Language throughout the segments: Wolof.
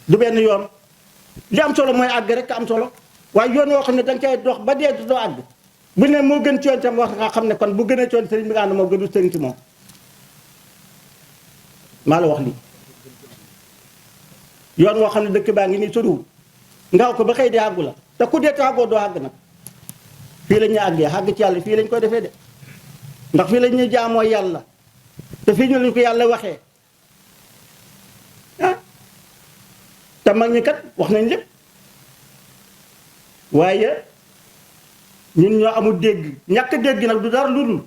du benn yoon li am solo mooy àgg rek am solo waaye yoon woo xam ne da nga cay dox ba dee doo àgg bu ne moo gën ci yoon tam wax nga xam ne kon bu gënee ci yoon sëriñ bi nga ànd moo gënu sëriñ ci moom maa la wax lii yoon woo xam ne dëkk baa ngi nii soriwul ngaaw ko ba xëy di àggu la te ku dee tàggoo doo àgg nag fii la ñuy àggee àgg ci yàlla fii lañ koy defee de ndax fii la ñuy jaamoo yàlla te fii ñu lañ ko yàlla waxee ah te mag ñi kat wax nañ lépp waaye ñun ñoo amul dégg ñàkk dégg nag du dara lu dul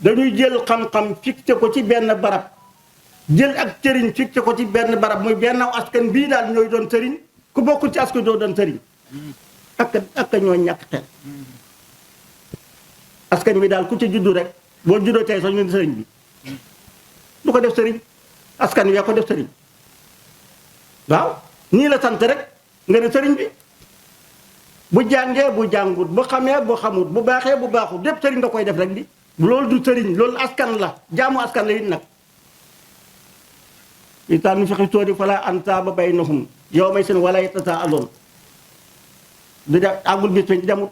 dañuy jël xam-xam fixé ko ci benn barab jël ak sëriñ fixé ko ci benn barab muy benn askan bii daal ñooy doon sëriñ ku bokkul ci askan doo doon sëriñ ak ñoo ñàkk xel askan bi daal ku ci juddu rek boo juddoo tey sax ñu ne sëriñ bi du ko def sëriñ askan wi yaa ko def sëriñ waaw nii la sant rek nga ne sëriñ bi bu jàngee bu jàngut bu xamee bu xamut bu baaxee bu baaxut lépp sëriñ nga koy def rek di loolu du sëriñ loolu askan la jaamu askan la it nag itaan nu fexi sóori fala ansaaba baynahum yow may seen wala yatasaaluun du def àggul bis ci demut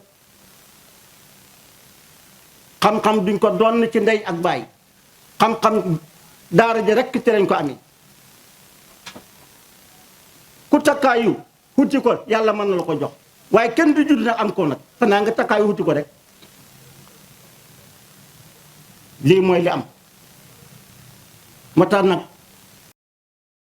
xam-xam duñ ko doon ci ndey ak baay xam-xam daara ji rekk ci lañ ko amee ku takkaayu wuti ko yàlla mën na la ko jox waaye kenn du judd nag am ko nag xanaa nga takkaayu wuti ko rek lii mooy li am moo tax nag